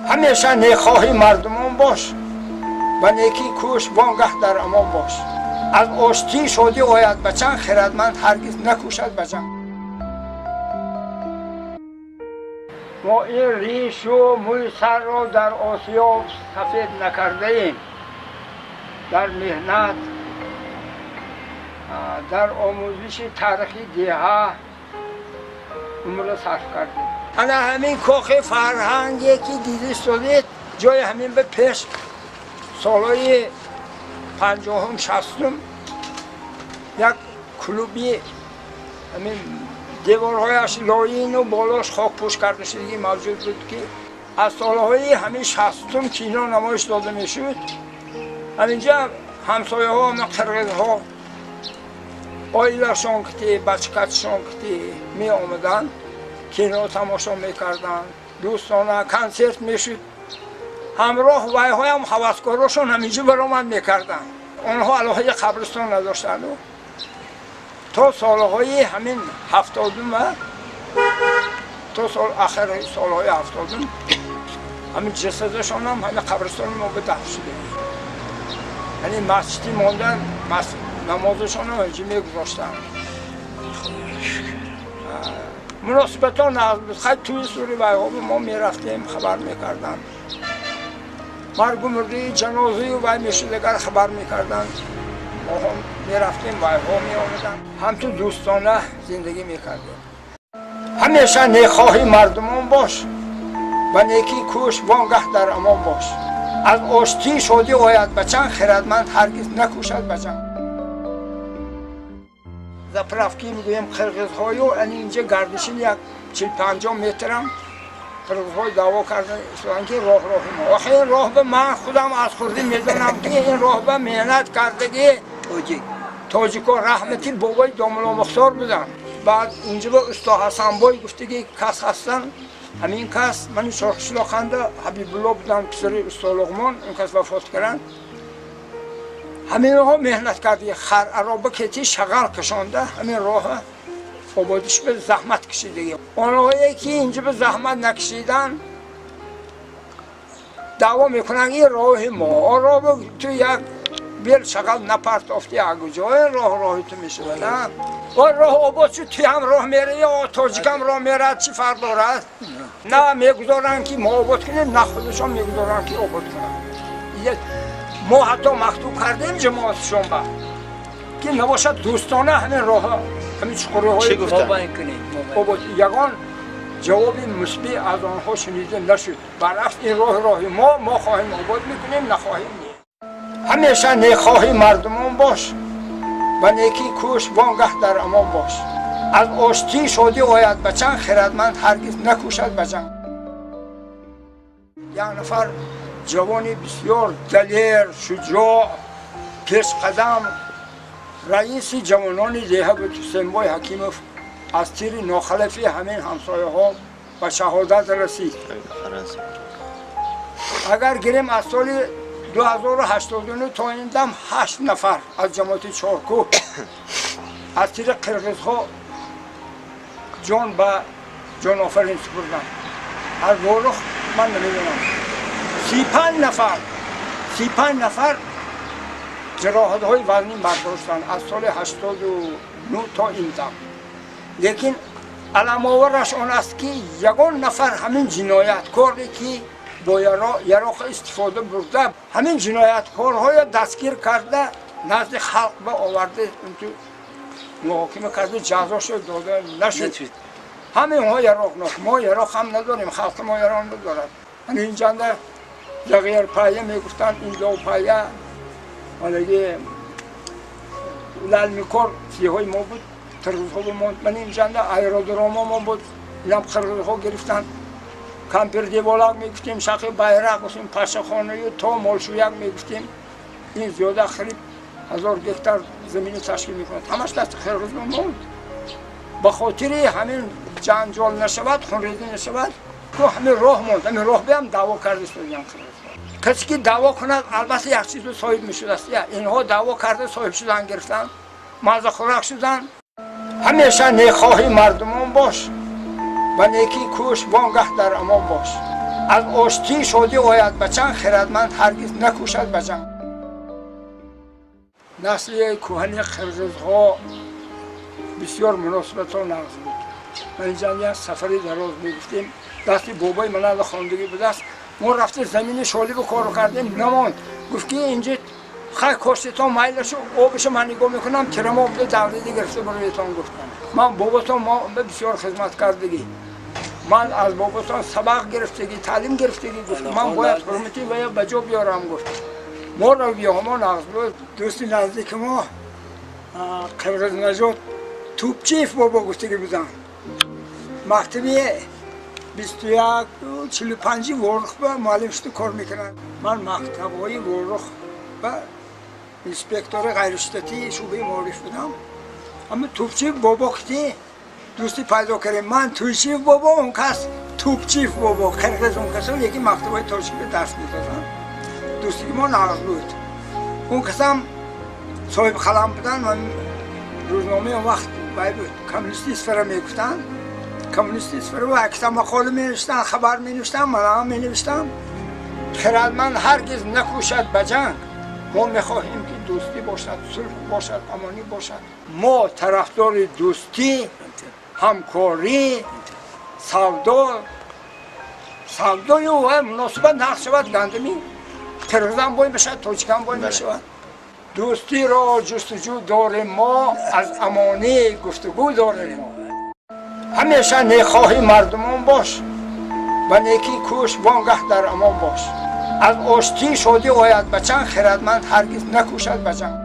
Ҳамеша нехоҳи мардумон бош, ба некӣ кӯш, вонгаҳ дар амон бош. Аз оштӣ шодӣ ояд ба чанг, хирадманд ҳаргиз накӯшад ба ҷанг. Мо ин ришу мӯи сарро дар осиёб сафед накардаем. Дар меҳнат, дар омӯзиши таърихи деҳа умрро сарф кардем. Ана ҳамин кохи фарҳанге ки дида шудед, ҷои ҳамин ба пеш солҳои 50-ум 60-ум як клуби ҳамин деворҳояш лоину болош хокпӯш карда шудагӣ мавҷуд буд, ки аз солҳои ҳамин 60-ум кино намоиш дода мешуд. Ҳаминҷа ҳамсояҳо, қирғизҳо оилашон кити, бачакачашон кити меомаданд, кино тамошо мекарданд, дӯстона консерт мешуд. Ҳамроҳ вайҳоям ҳаваскорошон ҳаминҷо баромад мекарданд. Онҳо алоҳида қабристон надоштанд. То солҳои ҳамин 70-ума, то ахири солҳои 70-ум ҳамин ҷасадашонам ҳамин қабристони мо ба дафн шуда. Яъне масҷиди мондан, намозашонам ҳаминҷо мегузоштанд. Муносибатҳо нағз буд. Хай тӯи сури вайҳо мо мерафтем, хабар мекарданд. Маргу мурдии ҷанозаю вай мешуд, агар хабар мекарданд, мо ҳам мерафтем, вайҳо меомаданд. Ҳамту дӯстона зиндагӣ мекардем. Ҳамеша нехоҳи мардумон бош, ба некӣ кӯш, вонгаҳ дар амон бош. Аз оштӣ шодӣ ояд ба чанг, хирадманд ҳаргиз накӯшад ба ҷанг. Заправки мегӯем қирғизҳою, ани инҷа гардишин як 40-50 метрам қирғизҳо даъво кардан ки роҳ роҳи мо. Охи ин роҳ ба ман худам аз хурдӣ медонам, ки ин роҳ ба меҳнат кардагӣ тоҷико раҳмати бобои Домулло Мухтор буданд. Баъд инҷа ба усто Ҳасанбой гуфтаги кас ҳастанд. Ҳамин кас мани Шорқишлоқанда Ҳабибулло буданд, писари усто Луғмон, ин кас вафот карданд. Ҳаминҳо меҳнат карди, хар ароба кети шағал кашонда ҳамин роҳа ободиш ба заҳмат кашидагӣ. Онҳое ки инҷа ба заҳмат накашиданд, даъво мекунанд ин роҳи мо. Он роҳ ту як бел шағал напартофти, агуҷо ин роҳ роҳи ту мешавад? Он роҳ обод шуд, ту ҳам роҳ мераи, ё тоҷикам роҳ мерад, чӣ фарқ дорад? На мегузоранд ки мо обод кунем, на худашон мегузоранд ки обод кунанд. Мо ҳатто мактуб кардем ҷамоатшон ба ки набошад дӯстона ҳамин роҳа, ҳамин чуқуриҳои обод. Ягон ҷавоби мусбӣ аз онҳо шунида нашуд. Баръакс, ин роҳ роҳи мо, мо хоҳем обод мекунем, нахоҳем не. Ҳамеша нехоҳи мардумон бош, ба некӣ кӯш, вонгаҳ дар амон бош. Аз оштӣ шодӣ ояд ба чанг, хирадманд ҳаргиз накӯшад ба ҷанг. Як нафар ҷавони бисёр далер, шуҷоъ, пешқадам, раиси ҷавонони деҳа буд, Ҳусейнбой Ҳакимов, аз тири нохалафи ҳамин ҳамсояҳо ба шаҳодат расид. Агар гирем, аз соли 2089 то ин дам 8 нафар аз ҷамоати Чоркӯҳ аз тири қирғизҳо ҷон ба ҷонофарин супурданд. Аз Ворух ман намедонам, 35 нафар, 35 нафар ҷароҳатҳои вазнин бардоштанд аз соли 89 то ин дам. Лекин аламовараш он аст, ки ягон нафар ҳамин ҷинояткоре ки бо яроқ истифода бурда, ҳамин ҷинояткорҳоя дастгир карда, назди халқ ба оварда, муҳокима карда, ҷазошо дода нашуд. Ҳаминҳо яроқнок, мо яроқ ҳам надорем, халқи мо яроқ надорад. Инҷанда зағирпая мегуфтанд, ин довпая ҳолаги лалмикор сиҳои мо буд, қирғизҳо монд. Ман инҷанда аэродромо мо буд, инам қирғизҳо гирифтанд. Кампирдеволак мегуфтем, шақи байрақ гуфтем, пашахонаю то молшӯяк мегуфтем. Ин зиёда қариб 1000 гектар замини ташкил мекунад, ҳамаш дасти қирғизҳо монд. Ба хотири ҳамин ҷанҷол нашавад, хунрезӣ нашавад, ҳамин роҳ монд. Ҳамин роҳ биам даъво карда истодиям қирғизҳо. Касе ки даъво кунад, албатта як чизо соҳиб мешудааст. Инҳо даъво карда соҳиб шудан гирифтанд, мазахӯрак шуданд. Ҳамеша нехоҳи мардумон бош, ба некӣ кӯш, вонгаҳ дар амон бош. Аз оштӣ шодӣ ояд ба чанг, хирадманд ҳаргиз накӯшад ба ҷанг. Насли кӯҳани қирғизҳо бисёр муносибатҳо нағз буд. Ман инҷа як сафари дароз мегуфтем, дасти бобои манала хондагӣ будааст. Мо рафта замини шолибу кор кардем, намонд. Гуфт ки инҷа хай коштетон майлашу обишу ман нигоҳ мекунам, тирамо буда давриди гирифта бароятон гуфт. Ман боботон мо бисёр хизмат кардагӣ, ман аз боботон сабақ гирифтагӣ, таълим гирифтагӣ, гуфт, ман бояд ҳурмати вая ба ҷо биёрам, гуфт. Мо равияҳо нағз буд. Дӯсти наздики мо қирғизнажод Тупчиев бобо гуфтагӣ буданд. Мактаби 2145 Ворух ба муаллим шуда кор мекунанд. Ман мактабҳои Ворух ба инспектори ғайриштатии шӯъбаи маориф будам. Аммо Тупчиев бобо ки дӯстӣ пайдо кардем, ман Туйчиев бобо, он кас Тупчиев бобо, қирғиз он касо, лекин мактабҳои тоҷикӣ дарс медоданд. Дӯстии мо нағз буд. Он касам соҳиби қалам буданд. Ман рӯзномаи он вақт вай буд, «Коммунисти Исфара» мегуфтанд. «Коммунисти Исфара» ва акса мақола менавиштанд, хабар менавиштанд, манам менавиштам. Хирадманд ҳаргиз накӯшад ба ҷанг. Мо мехоҳем ки дӯстӣ бошад, сулҳ бошад, амонӣ бошад. Мо тарафдори дӯстӣ, ҳамкорӣ, савдо, савдою муносибат нағз шавад. Гандами қирғизам бой мешавад, тоҷикам бой мешавад. Дӯстиро ҷустуҷӯ дорем мо, аз амонӣ гуфтугӯ дорем мо. Ҳамеша некхоҳи мардумон бош, ба некӣ кӯш, вонгаҳ дар амон бош. Аз оштӣ шодӣ ояд ба чанг, хирадманд ҳаргиз накӯшад ба ҷанг.